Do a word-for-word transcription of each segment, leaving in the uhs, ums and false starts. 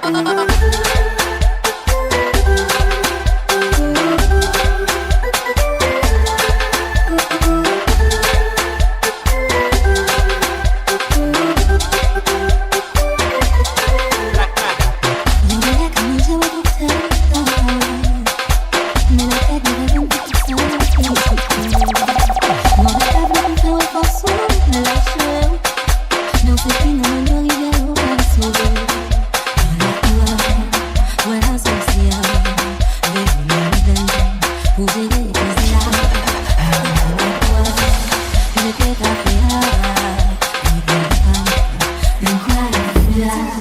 N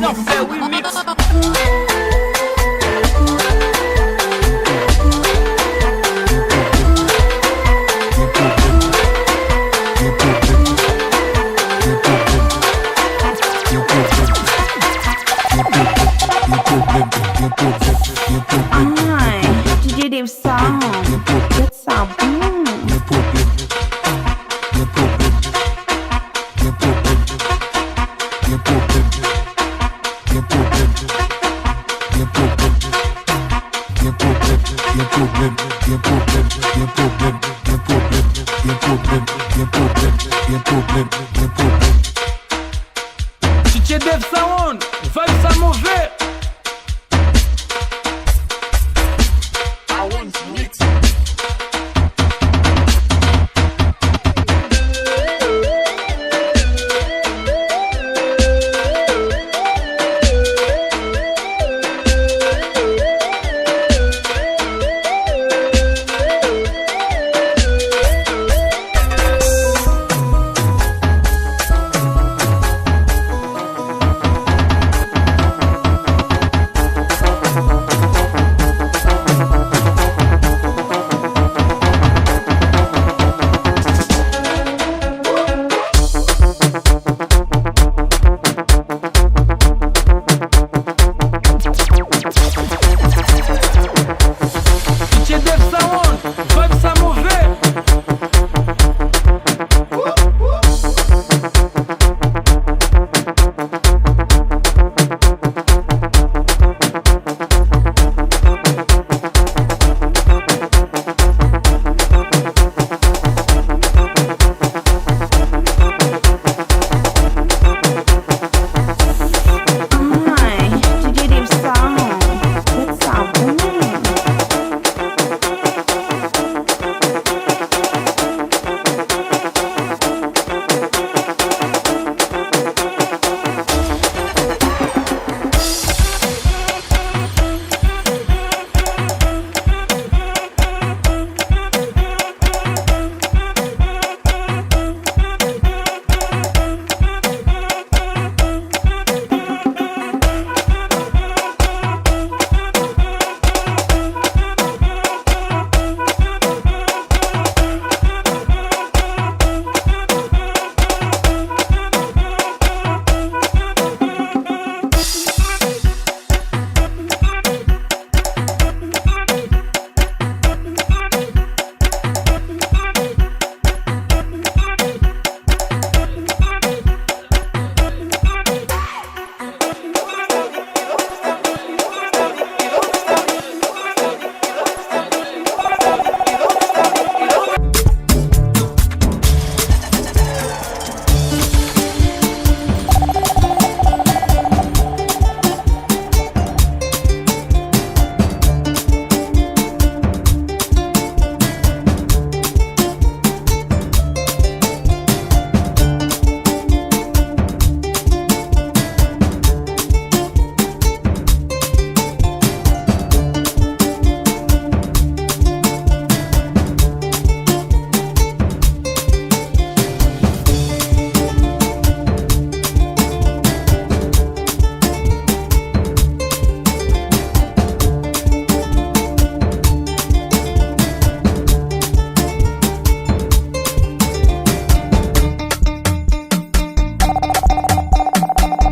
ap fè remix. Ay, D J Dave Sound. Sa bon. D J Dave Sound, vibe sa move. D J Dave Sound, vibe sa move. Ay, D J Dave Sound, tèt sa bon.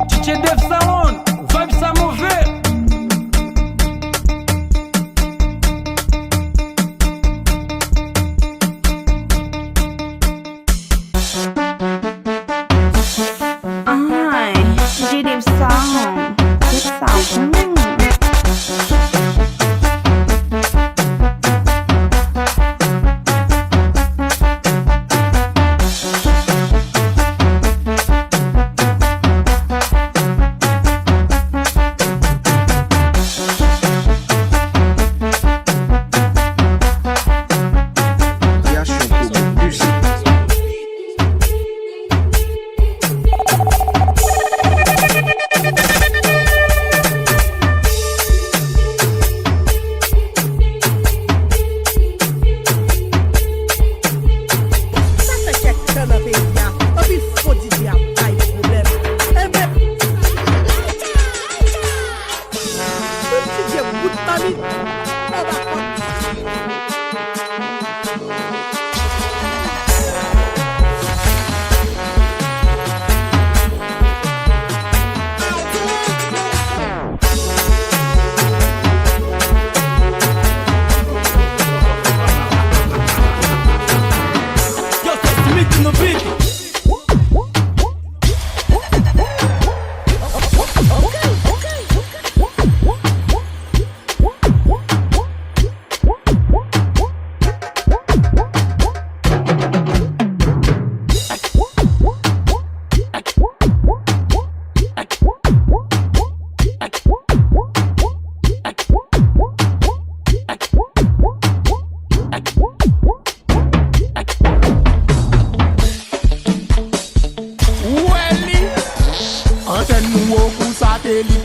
D J Dave Sound, vibe sa move. Ay, D J Dave Sound, tèt sa bon.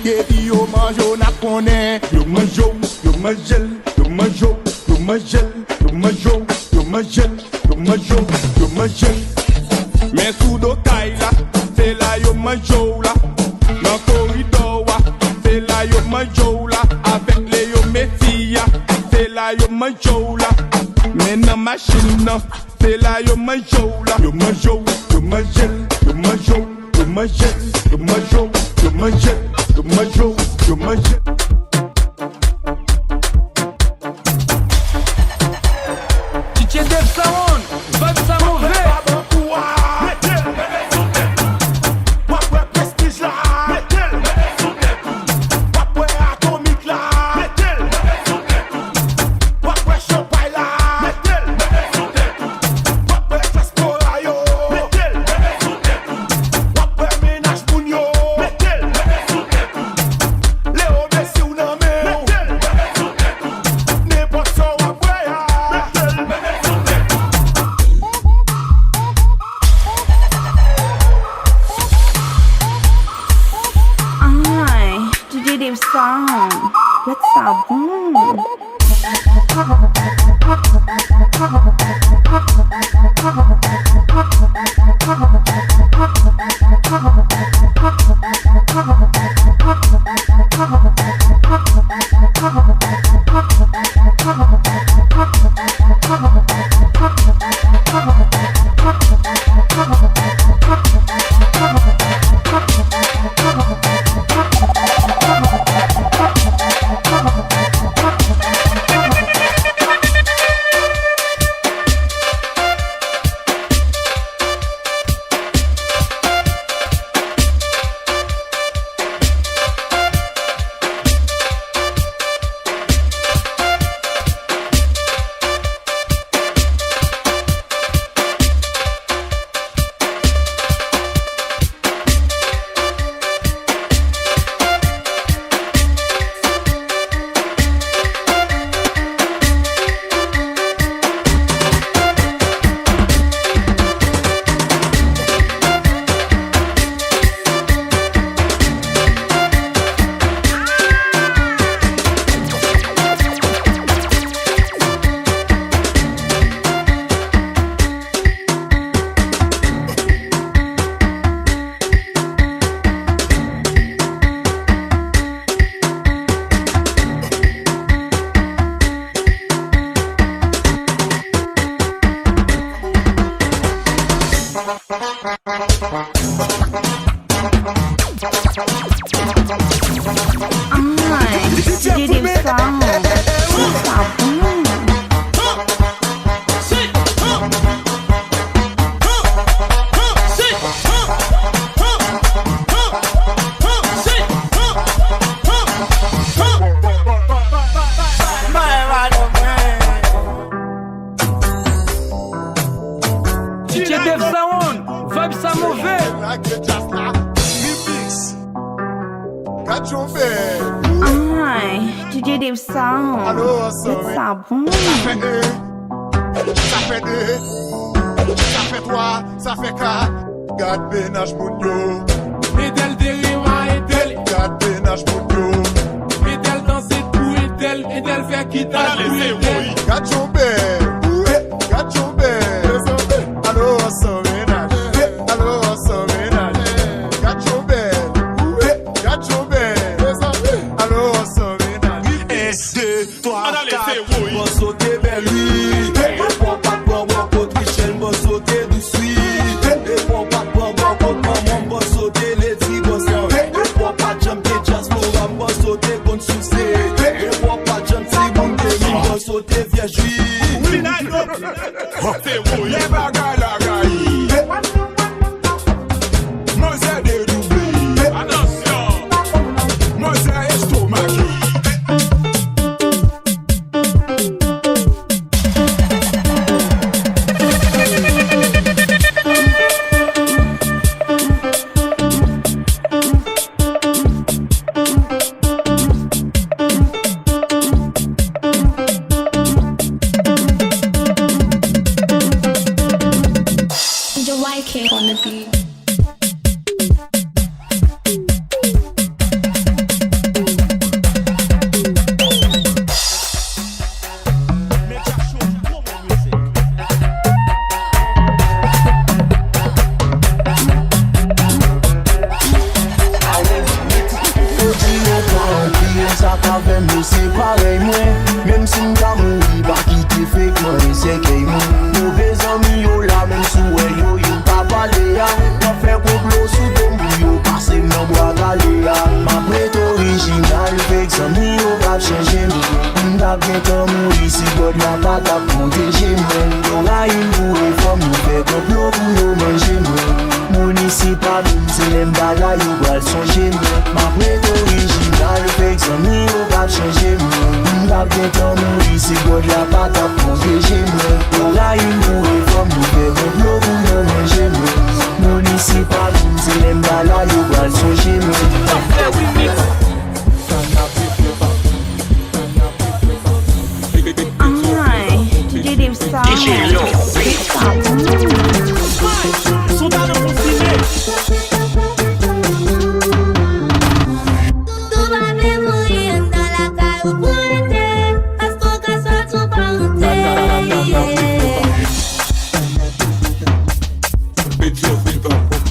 Depi yo manje w, n ap konnen. Yo manje w, yo manje l, yo manje w, yo manje l, yo manje w, yo manje l, yo manje w, yo manje l. Men sou do kay la, se la yo manje w la. Nan koridò a, se la yo manje w la. Avèk Leo Messi a, se la yo manje w la. Men nan machin nan, se la yo manje w la. Yo manje w, yo manje l, yo manje w, yo manje l, yo manje w, yo manje l, yo manje w, yo manje l. D J Dave Sound, vibe sa move. W ap wè Prestige la. W ap wè Atomik la. W ap wè Chanpay la. W ap wè Diaspora yo. W ap wè Mennaj Moun yo. Leo Messi w nan men w. Nenpòt sa w ap wè a. Ay, D J Dave Sound. Gad sa bon. Ay, D J Dave Sound. Sa bon. D J Dave Sound, vibe sa move. Ay, D J Dave Sound. Gad sa bon. Sa fè de, sa fè twa, sa fè kat. Gad mennaj moun yo. Edel Derema, Edel. Gad mennaj moun yo. Edel danse pou Edel, Edel fè kit ak Edel. Gad yon bèl, gad yon bèl. Alo, san mennaj, alo, san mennaj. Gad yon bèl, gad yon bèl. Alo, san mennaj. Twa, kat, bò sote bèl wi. Depi w pa t pran bò kot Michel, bò sote dous wi. Depi w pa t pran bò kot manman m, bò sote ledi, bò sote. Depi w pa t janm te dyaspora m, bò sote konn souse. Depi w pa t janm timoun de mi, bò sote. Rejimal fake, zanmi yo p ap chanje mwen. M t ap gentan mouri si God la pa t ap pwoteje mwen. Yo rayi m pou refòm, yo fè konplo pou yo manje mwen. Minisipal, se lè m pa la, yo pral sonje mwen. M ap ret orijinal, fake zanmi yo p ap chanje mwen. M t ap gentan mouri si God la pa t ap pwoteje mwen. Yo rayi m pou refòm, yo fè konplo pou yo manje mwen. Minisipal, se lè m pa la, yo pral sonje mwen. Ay, D J Dave Sound. Sou talè pou fime. Tou pa vle mouri anndan lakay ou pou rete, paske w ka sòti w pa rantre. Petyon vil pa bon,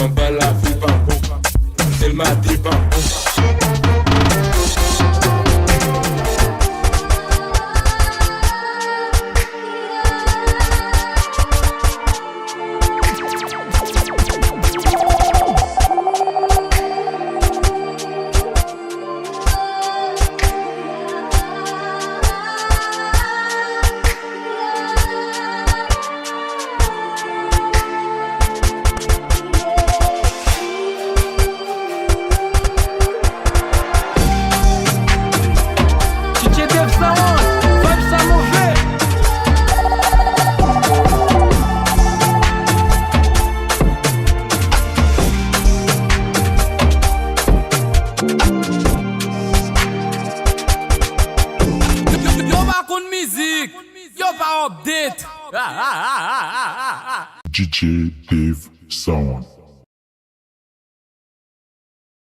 anba lavil pa bon, Dèlma de pa bon. D J Dave Sound, vibe sa move. Yo pa konn mizik, yo pa update. D J Dave Sound.